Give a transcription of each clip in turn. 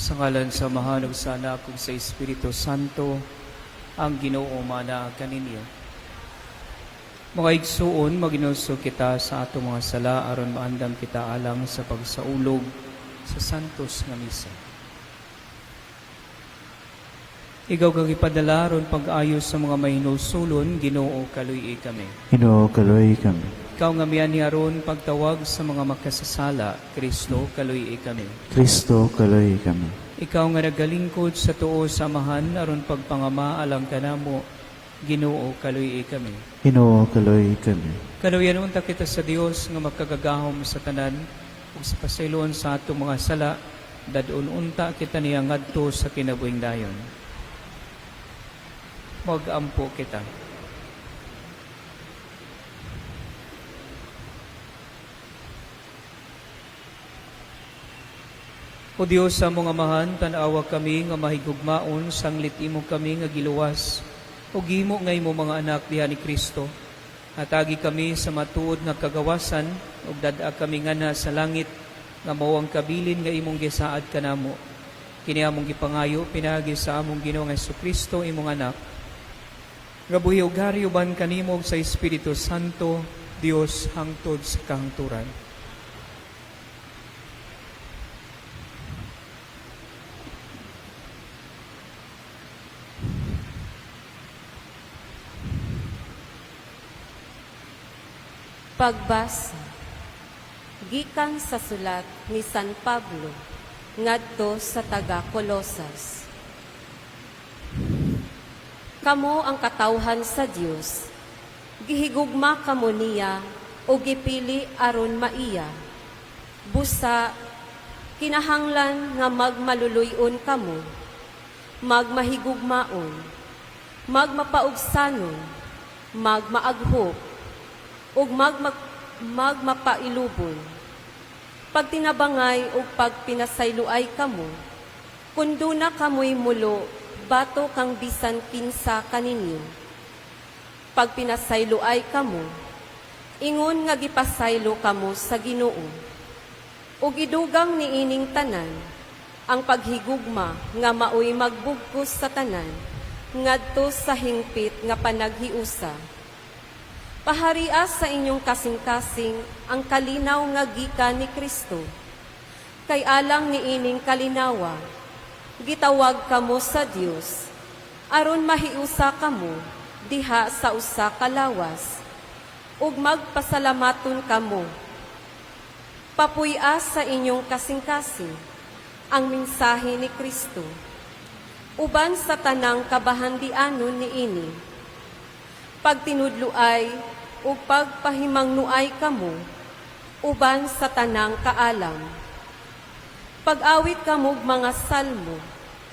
Sa ngalan sa Amahan ug sa Anak ug sa Espiritu Santo, ang Ginoo maana kaninyo. Mga igsuon, maghinulsol kita sa atong mga sala aron maandam kita alang sa pagsaulog sa Santos nga Misa. Ikaw kang ipadala aron pag-ayo sa mga mahinulsulon, Ginoo, kaluy-i kami. Ginoo, kaluy-i kami. Ikaw nga mianhi aron pagtawag sa mga makasasala, Kristo, kaluy-i kami. Kristo, kaluy-i kami. Ikaw nga nagalingkod sa tuo sa Amahan aron pagpangama alang kanamo, Ginoo, kaluy-i kami. Ginoo, kaluy-i kami. Kaluyan unta kita sa Dios nga makagagahom sa tanan ug sa pasayloon sa atong mga sala, dad-on unta kita niya ngadto sa kinabuhing dayon. Mag-ampo kita. O Dios sa among Amahan, tan-awa kami nga mahigugmaon, sanglit imo kami nga giluwas, ug himo nga imo mga anak diha ni Kristo. Hatagi kami sa matuod nga kagawasan, ug dad-a kami nganha sa langit, nga mao ang kabilin nga imong gisaad kanamo. Kini among gipangayo pinaagi sa among Ginoong Hesukristo, imong anak, nga buhi ug hari uban kanimo ug sa Espiritu Santo, Dios hangtod sa kahangturan. Pagbasa gikan sa sulat ni San Pablo ngadto sa taga Colosas. Kamo ang katawhan sa Dios. Gihigugma kamo niya o gipili aron maiya. Busa kinahanglan nga magmaluluy-on kamo, magmahigugmaon, magmapaugsanon, magmaaghop, ug magmapailubon. Pagtinabangay ug pagpinasayloay kamo, kun duna kamoy mulo, bato kang bisan kinsa kaninyo. Pagpinasayloay kamo, ingon nga gipasaylo kamo sa Ginoo. Ug idugang niining tanan ang paghigugma nga maoy magbugkos sa tanan ngadto sa hingpit nga panaghiusa. Paharia sa inyong kasing-kasing ang kalinaw nga gikan ni Kristo. Kay alang niining kalinawa, gitawag kamo sa Dios aron mahiusa kamo diha sa usa ka lawas ug magpasalamaton kamo. Papuy-a sa inyong kasing-kasing ang mensahe ni Kristo uban sa tanang kabahandianon niini. Pagtinudloay ug pagpahimangnuay kamo uban sa tanang kaalam. Pag-awit kamo og mga salmo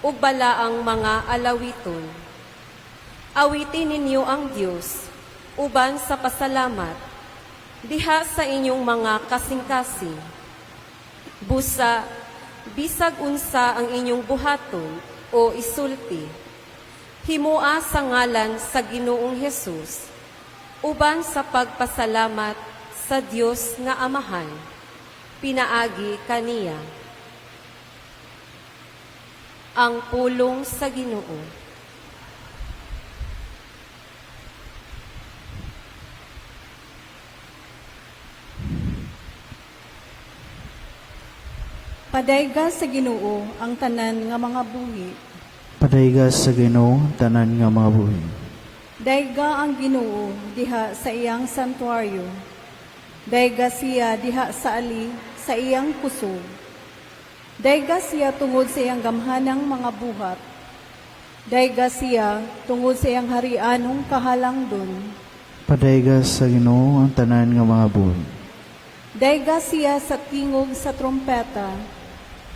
ug balaang mga alawiton. Awitin ninyo ang Dios uban sa pasalamat diha sa inyong mga kasing-kasing. Busa, bisag unsa ang inyong buhaton o isulti, himoa sa ngalan sa Ginoong Hesus, uban sa pagpasalamat sa Dios nga Amahan, pinaagi kaniya. Ang pulong sa Ginoo. Padayga sa Ginoo ang tanan nga mga buhi. Padayga sa Ginoo ang tanan nga mga buhi. Dayga ang Ginoo diha sa iyang santuario. Dayga siya diha sa ali sa iyang kusog. Dayga siya tungod sa iyang gamhanang mga buhat. Dayga siya tungod sa iyang harianong kahalangdon. Padayga sa Ginoo ang tanan nga mga buhi. Dayga siya sa tingog sa trompeta.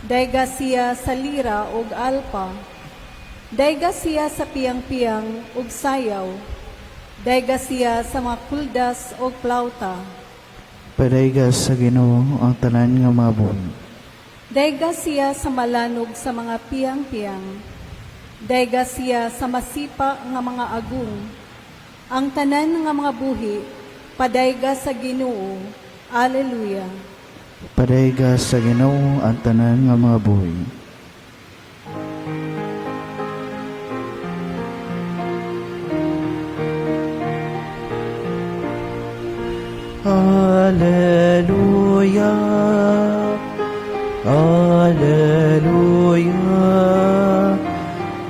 Dayga siya sa lira ug alpa. Dayga siya sa piyang-piyang ug sayaw. Dayga siya sa mga kuldas ug plauta. Padayga sa Ginoo ang tanan nga mga buhi. Dayga siya sa malanog sa mga piyang-piyang. Dayga siya sa masipa nga mga agong. Ang tanan nga mga buhi, padayga sa Ginoo. Alleluia. Padayga sa Ginoo ang tanan nga mga buhi. Alleluia. Alleluia.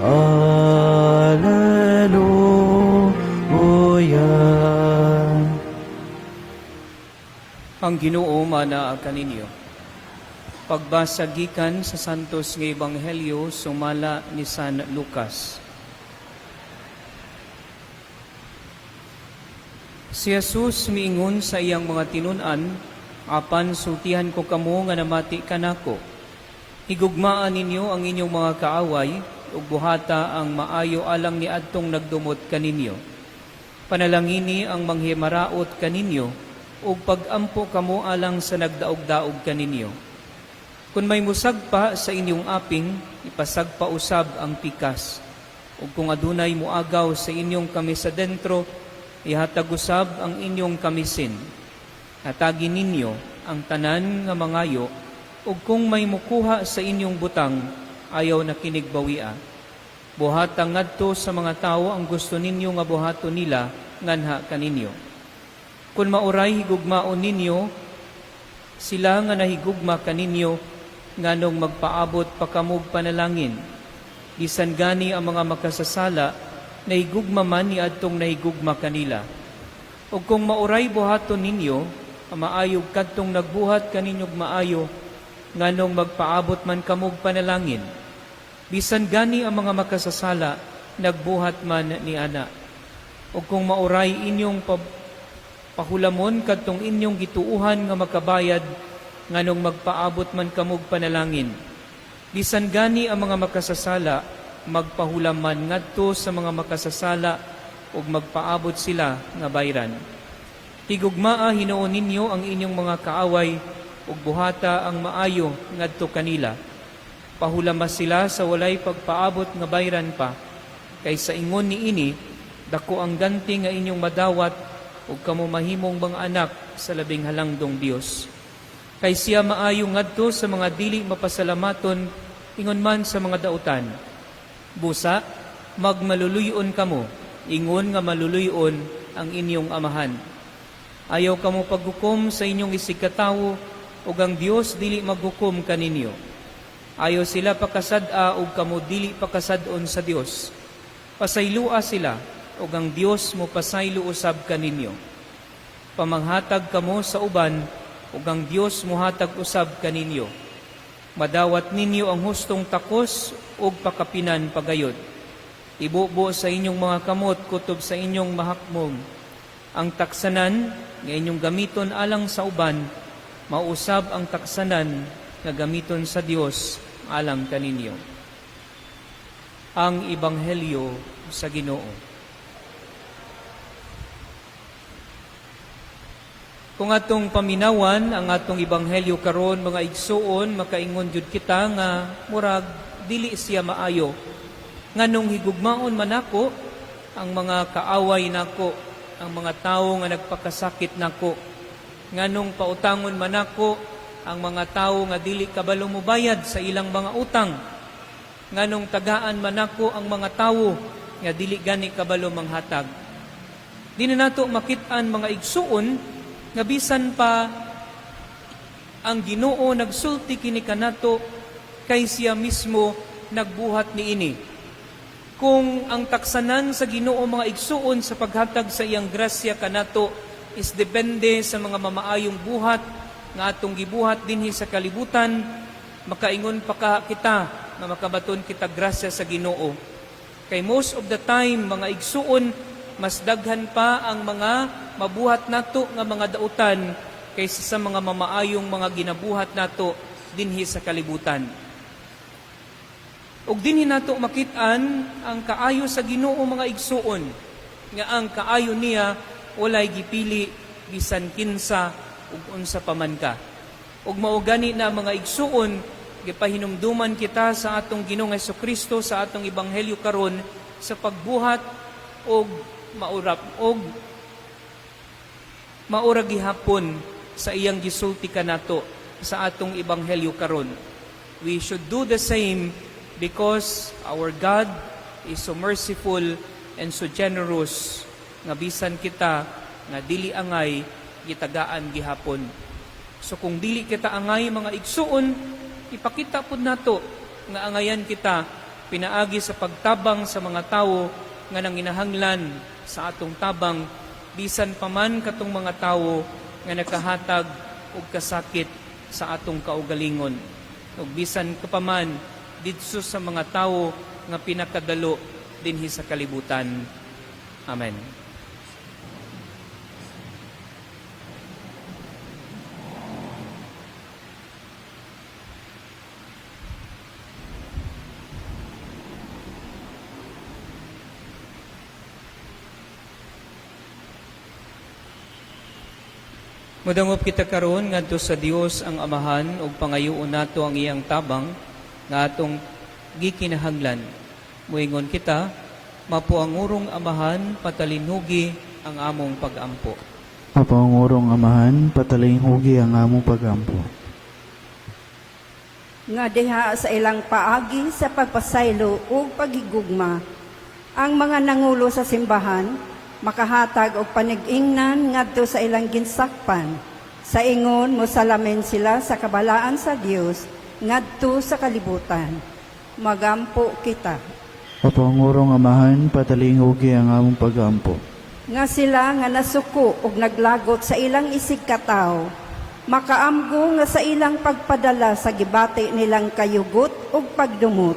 Alleluia. Ang Ginoo manaa kaninyo. Pagbasa gikan sa Santos nga Ebanghelyo sumala ni San Lucas. Si Jesus miingon sa iyang mga tinun-an, "Apan sultihan ko kamo nga namati kanako. Higugmaa ninyo ang inyong mga kaaway ug buhata ang maayo alang ni adtong nagdumot kaninyo. Panalangini ang manghimaraot kaninyo ug pag-ampo kamo alang sa nagdaog-daog kaninyo. Kung may musagpa sa inyong aping, ipasagpa usab ang pikas. Ug kung adunay muagaw sa inyong kamisa dentro, ihatag usab ang inyong kamisin. Hatagi ninyo ang tanan nga mangayo, ug kung may mukuha sa inyong butang, ayaw na kinig bawia. Buhata ngadto sa mga tawo ang gusto ninyo nga buhaton nila nganha kaninyo. Kung mauray higugmaon ninyo sila nga nahigugma kaninyo, nganong magpaabot pa kamog panalangin? Bisan gani ang mga makasasala, nahigugma man ni adtong nahigugma kanila. Ug kung mauray buhaton ninyo ang maayo kadtong nagbuhat kaninyog maayo, nganong magpaabot man kamog panalangin? Bisan gani ang mga makasasala, nagbuhat man ni ana. Ug kung mauray inyong pahulamon kadtong inyong gituuhan nga makabayad, nganong magpaabot man kamog panalangin? Bisan gani ang mga makasasala, magpahulam man ngadto sa mga makasasala ug magpaabot sila nga bayran. Higugmaa hinuon ninyo ang inyong mga kaaway ug buhata ang maayo ngadto kanila. Pahulama sila sa walay pagpaabot nga bayran pa, kay sa ingon niini dako ang ganti nga inyong madawat ug kamo mahimong mga anak sa Labing Halangdong Dios. Kay siya maayo ngadto sa mga dili mapasalamaton, ingon man sa mga dautan. Busa, magmaluluyon kamo, ingon nga maluluyon ang inyong Amahan. Ayaw kamo paghukom sa inyong isigkatawo, ug ang Dios dili maghukom kaninyo. Ayaw sila pakasad-a ug kamo dili pakasad-on sa Dios. Pasaylua sila ug ang Dios mo pasaylo usab kaninyo. Pamanghatag kamo sa uban ug ang Dios mohatag usab kaninyo. Madawat ninyo ang hustong takos ug pakapinan pagayod. Ibubo sa inyong mga kamot kutob sa inyong mahakmong. Ang taksanan nga inyong gamiton alang sa uban, mausab ang taksanan nga gamiton sa Dios alang kaninyo." Ang Ebanghelyo sa Ginoo. Kung atong paminawan ang atong ebanghelyo karon, mga igsuon, makaingon jud kita nga murag dili siya maayo. Nganong higugmaon man nako ang mga kaaway nako, ang mga tawo nga nagpakasakit nako? Nganong pautangon man nako ang mga tawo nga dili kabalo mobayad sa ilang mga utang? Nganong tagaan man nako ang mga tawo nga dili gani kabalo manghatag? Di na nato makit-an, mga igsuon, nga bisan pa ang Ginoo nagsulti kini kanato, kay siya mismo nagbuhat niini. Kung ang taksanan sa Ginoo, mga igsuon, sa paghatag sa iyang grasya kanato is depende sa mga mamaayong buhat nga atong gibuhat dinhi sa kalibutan, makaingon pa ka kita nga makabaton kita grasya sa Ginoo. Kay most of the time, mga igsuon, mas daghan pa ang mga mabuhat nato nga mga dautan kaysa sa mga mamaayong mga ginabuhat nato dinhi sa kalibutan. Ug dinhi nato makit-an ang kaayo sa Ginoo, mga igsuon, nga ang kaayo niya walay gipili bisan kinsa ug unsa pa man ka. Ug mao gani na, mga igsuon, gipahinumduman kita sa atong Ginoong Kristo sa atong ebanghelyo karon sa pagbuhat og maurap og maura gihapon sa iyang gisulti kanato sa atong ebanghelyo karon. We should do the same because our God is so merciful and so generous nga bisan kita nga dili angay gitagaan gihapon. So kung dili kita angay, mga igsuon, ipakita pud nato nga angayan kita pinaagi sa pagtabang sa mga tawo nga nanginahanglan sa atong tabang, bisan pa man katong mga tawo nga nakahatag og kasakit sa atong kaugalingon ug bisan ka pa man didto sa mga tawo nga pinakadalo dinhi sa kalibutan. Amen. Mudangop kita karon ngadto sa Dios ang Amahan ug pangayoon nato ang iyang tabang nga atong gikinahanglan. Muingon kita, Mapuangurong Amahan, patalinhugi ang among pagampo. Mapangurong Amahan, patalinghugi ang among pagampo. Nga diha sa ilang paagi sa pagpasaylo ug paghigugma, ang mga nangulo sa simbahan makahatag og panig-ingnan ngadto sa ilang ginsakpan sa ingon mosalamin sila sa kabalaan sa Dios ngadto sa kalibutan. Magampo kita. Mapangurong Amahan, patalinghugi ang among pagampo. Nga sila nga nasuko og naglagot sa ilang isig katawo makaamgo nga sa ilang pagpadala sa gibati nilang kayugot ug pagdumot,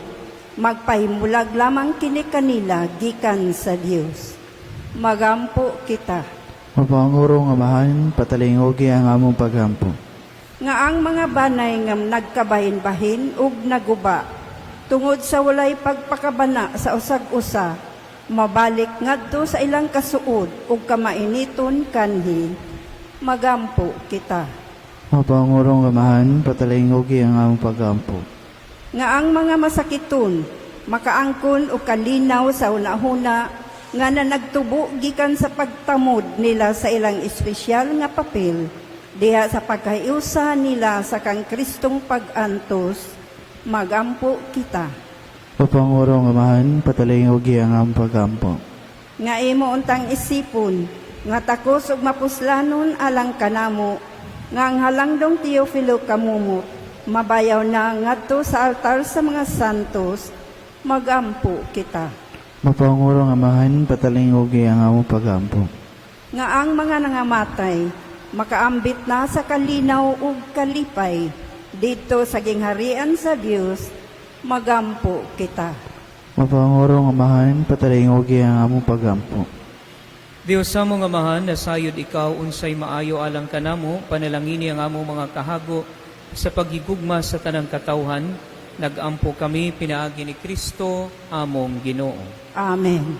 magpahimulag lamang kini kanila gikan sa Dios. Magampo kita. Mapangurong Amahan, patalinghugi ang among pagampo. Nga ang mga banay nga nagkabahin-bahin ug naguba tungod sa walay pagpakabana sa usag-usa, mabalik ngadto sa ilang kasuod ug kamainiton kanhi. Magampo kita. Mapangurong Amahan, patalinghugi ang among pagampo. Nga ang mga masakiton makaangkon og kalinaw sa unahuna nga nanagtubo gikan sa pagtamod nila sa ilang espesyal nga papel diha sa pagkahiusa nila sa kang Kristong pag-antos. Magampo kita. Mapangurong Amahan, patalinghugi ang among pagampo. Nga imo untang isipon nga takos ug mapuslanon alang kanamo nga ang halangdong Teofilo Camomot mabayaw na ngadto sa altar sa mga santos. Magampo kita. Mapangurong Amahan, patalinghugi ang among pagampo. Nga ang mga nangamatay makaambit na sa kalinaw ug kalipay didto sa gingharian sa Dios. Magampo kita. Mapangurong Amahan, patalinghugi ang among pagampo. Dios among Amahan, nasayod ikaw unsay maayo alang kanamo, panalangini ang among mga kahago sa paghigugma sa tanang katawhan. Nagampo kami pinaagi ni Kristo among Ginoo. Amen.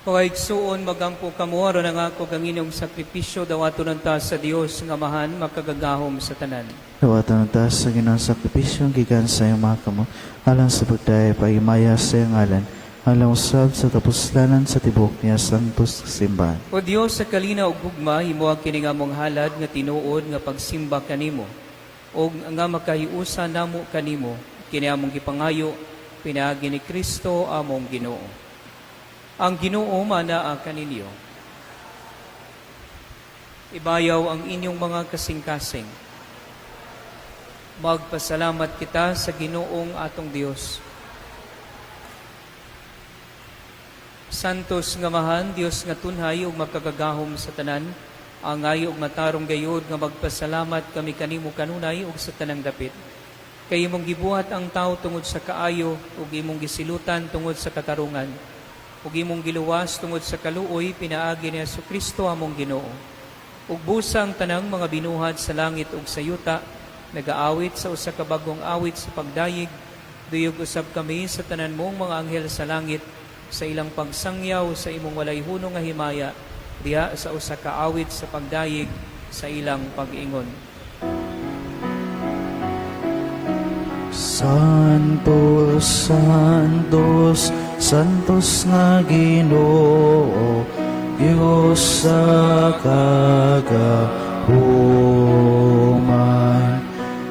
Mga igsuon, magampo kamo aron ang ako kang inyong sakripisyo dawaton ta sa Dios nga Amahan makagagahom sa tanan. Dawatan ta sa Ginoong sakripisyo gikan sa iyong mga kamot, alang sa pagdaya pagimaya sa iyong ngalan, alang usab sa tapuslanan sa tibok niya santos nga simbahan. O Dios sa kalinaw ug gugma, himoa kini nga among halad nga tinuod nga pagsimba kanimo ug nga makahiusa namo kanimo, kini among gipangayo pinaagi ni Kristo among Ginoo. Ang Ginoo manaa kaninyo. Ibayaw ang inyong mga kasing-kasing. Magpasalamat kita sa Ginoong atong Dios. Santos nga Amahan, Dios nga tunhay ug makagagahom sa tanan, angayo ug matarong gayud nga magpasalamat kami kanimo kanunay ug sa tanang dapit. Kay imong gibuhat ang tao tungod sa kaayo ug imong gisilutan tungod sa katarungan ug imong giluwas tungod sa kaluoy pinaagi ni Kristo among Ginoo. Ug busang tanang mga binuhat sa langit ug sa yuta nagaawit sa usa ka bag-ong awit sa pagdayeg, duyog usab kami sa tanan mong mga anghel sa langit sa ilang pagsangyaw sa imong walay hunong nga himaya diha sa usa ka awit sa pagdayeg sa ilang pag-ingon. Santos, Santos, Santos nga Ginoo, Diyos sa kagahuman.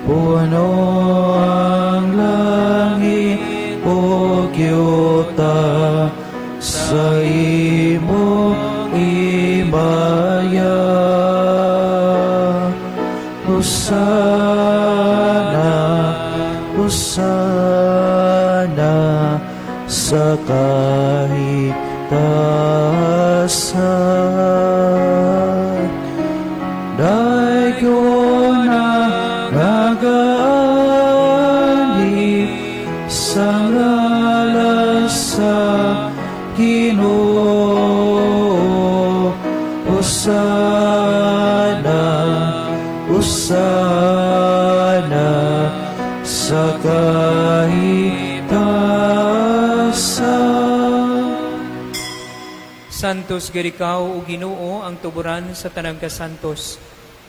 Puno ang langit ug yuta sa imong himaya. Hosana, Hosana sa kahitasan. Daygon nga nagaanhi sa ngalan sa Ginoo. Hosana, Hosana sa kahitasan. Santos gid ikaw, o Ginoo, ang tuburan sa tanang kasantos.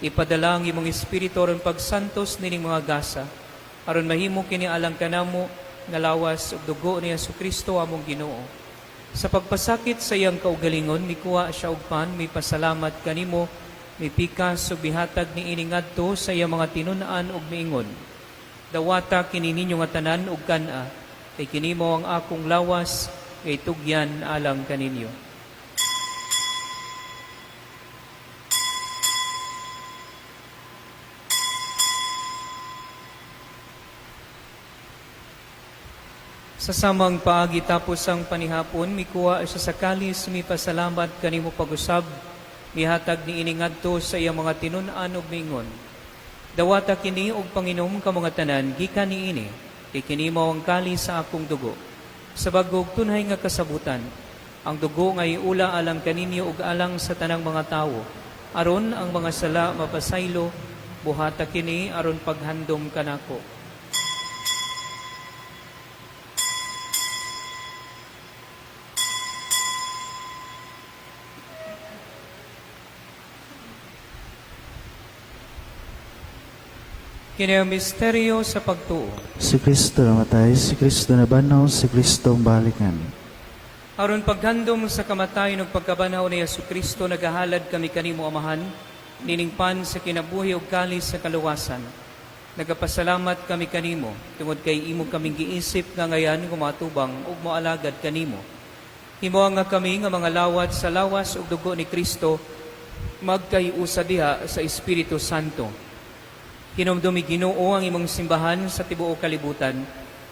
Ipadala ang imong espiritu aron pagsantos nining mga gasa, aron mahimo kini alang kanamo nga lawas ug dugo ni Hesukristo among Ginoo. Sa pagpasakit sa iyang kaugalingon, mikuha siya og pan, mipasalamat kanimo, mipikas ug mihatag niini ngadto sa iyang mga tinun-an ug miingon: "Dawata kini ninyo nga tanan ug kan-a, kay kini mao ang akong lawas nga itugyan alang kaninyo." Sa samang paagi, tapos ang panihapon, mikuha siya sa kalis, mipasalamat kanimo pag-usab, mihatag niini ngadto sa iyang mga tinun-an ug miingon: "Dawata kini og panginom kamo nga tanan gikan niini, kay kini mao ang kalis sa akong dugo, sa bag-o ug tunhay nga kasabutan, ang dugo nga iula alang kaninyo ug alang sa tanang mga tawo, aron ang mga sala mapasaylo. Buhata kini aron paghandom kanako." Kini ang misteryo sa pagtuo. Si Kristo namatay, si Kristo nabanhaw, si Kristo balikan. Aron paghandom sa kamatayon ug pagkabanhaw ni Kristo, nagahalad kami kanimo, Amahan, nining pan sa kinabuhi ug kalis sa kaluwasan. Nagapasalamat kami kanimo tungod kay imo kaming giisip nga angayan kumatubang ug moalagad kanimo. Himoa nga kami nga mga lawat sa lawas ug dugo ni Kristo magkaiusa diha sa Espiritu Santo. Hinumdumi, Ginoo, ang imong simbahan sa tibuok kalibutan.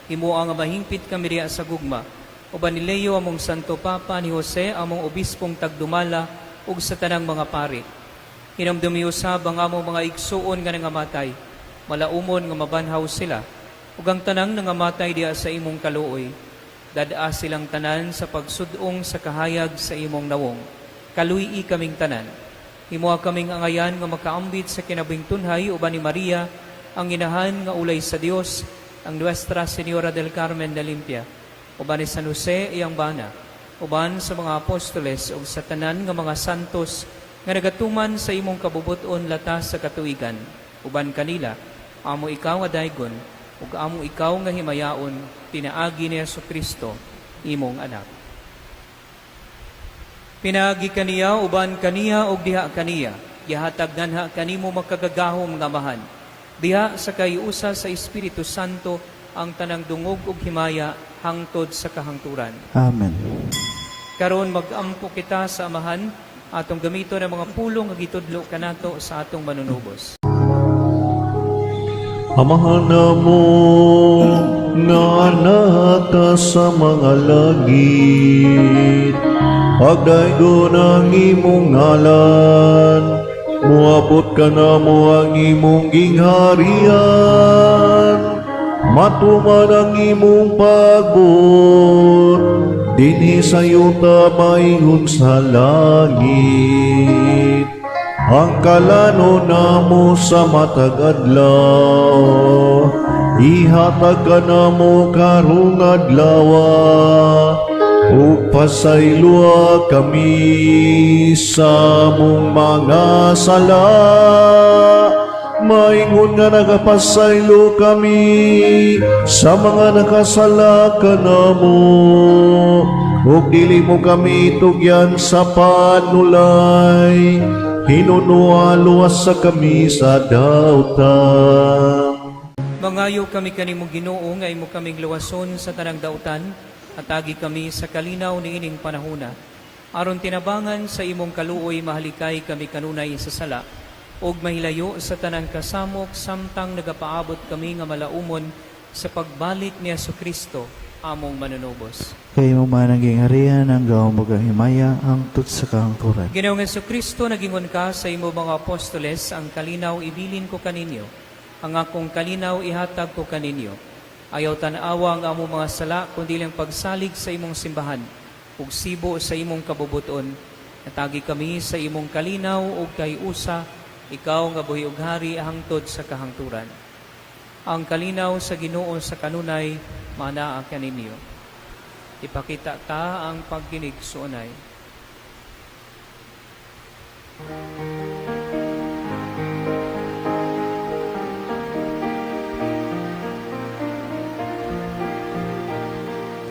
Himoa nga mahingpit kami diha sa gugma. Uban ni Leo among Santo Papa, ni Jose among obispong tagdumala ug sa tanang mga pari. Hinumdumi usab ang among mga igsuon nga nangamatay. Malaumon nga mabanhaw sila ug ang tanang nangamatay diha sa imong kaluoy. Dad-a silang tanan sa pagsud-ong sa kahayag sa imong nawong. Kaluy-i kaming tanan. Himoa kaming angayan nga makaambit sa kinabuhing tunhay uban ni Maria, ang inahan nga ulay sa Dios, ang Nuestra Señora del Carmen de Limpia, uban ni San Jose iyang bana, uban sa mga apostoles ug sa tanan nga mga santos nga nagatuman sa imong kabubut-on latas sa katuigan. Uban kanila, amo ikaw nga daygon ug amo ikaw nga himayaon pinaagi ni Kristo, imong anak. Pinaagi kaniya, uban kaniya, ug diha kaniya, gihatag nganha kanimo, makagagahom nga Amahan, diha sa kaiusa sa Espiritu Santo, ang tanang dungog ug himaya hangtod sa kahangturan. Amen. Karon magampo kita sa Amahan, atong gamiton ang mga pulong nga gitudlo kanato sa atong Manunubos. Amahan namo nga naa ka sa mga langit, pagdaygon ang imong ngalan, muabot kanamo ang imong gingharian, matuman ang imong pagbuot, dinhi sa yuta maingon sa langit. Ang kalanon namo sa matag adlaw, ihatag kanamo karong adlaw, ug pasayloa kami sa among mga sala, maingon nga nagapasaylo kami sa mga nakasala kanamo, ug dili mo kami tugyan sa panulay, hinunoa luwasa kami sa dautan. Mangayo kami kanimo, Ginoo, nga imo kaming luwason sa tanang dautan, hatagi kami sa kalinaw niining panahuna. Aron tinabangan sa imong kaluoy, mahalikay kami kanunay sa sala. ug mahilayo sa tanang kasamok samtang nagapaabot kami nga malaumon sa pagbalik ni Kristo among manunubos. Kay imo man ang gingharian, ang gahom ug ang himaya, hangtod sa kahangturan. Ginoong Kristo, nagingon ka sa imo mga apostoles, ang kalinaw ibilin ko kaninyo, ang akong kalinaw ihatag ko kaninyo. Ayaw tan-awa ang among mga sala, kundi lang pagsalig sa imong simbahan, ug sibo sa imong kabubuton. Natagi kami sa imong kalinaw ug kay usa, ikaw nga buhi ug hari hangtod sa kahangturan. Ang kalinaw sa Ginoo sa kanunay manaa kaninyo. Ipakita ta ang pagkinigsuonay.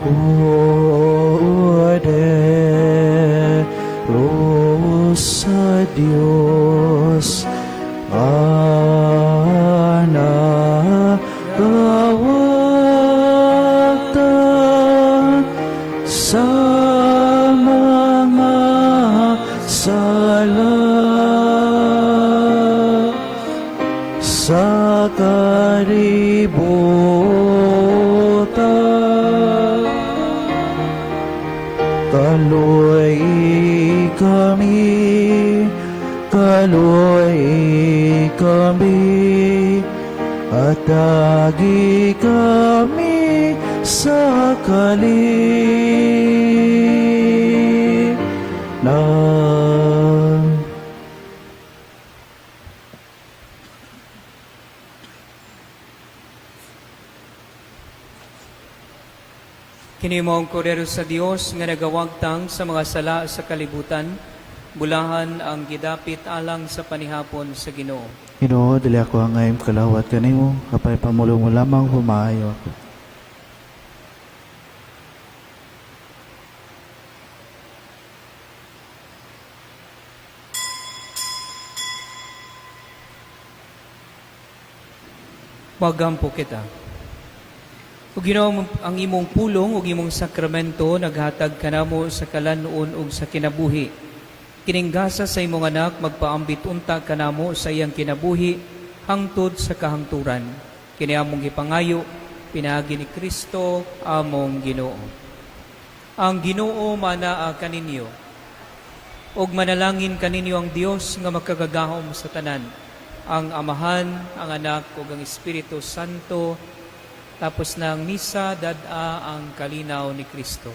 Kordero sa Diyos, anagawatan sa mga sala sa kalibutan. Kaloy kami, kaloy kami, at agi kami sa kalinaw. Kini mo ang kordero sa Dios nga nagawagtang sa mga sala sa kalibutan, bulahan ang gidapit alang sa panihapon sa Ginoo. Ginoo, dili ako angay kalawat kanimo, kapay pamulong mo lamang humaayo ako. Magampo kita. O Ginoo, ang imong pulong ug imong sakramento naghatag kanamo sa kalanuon ug sa kinabuhi. Kining gasa sa imong anak magpaambit unta kanamo sa iyang kinabuhi hangtod sa kahangturan. Kini among gipangayo pinaagi ni Kristo among Ginoo. Ang Ginoo manaa kaninyo. Ug manalangin kaninyo ang Dios nga makagagahom sa tanan, ang Amahan, ang Anak ug ang Espiritu Santo. Tapos na ang misa, dad-a ang kalinaw ni Kristo.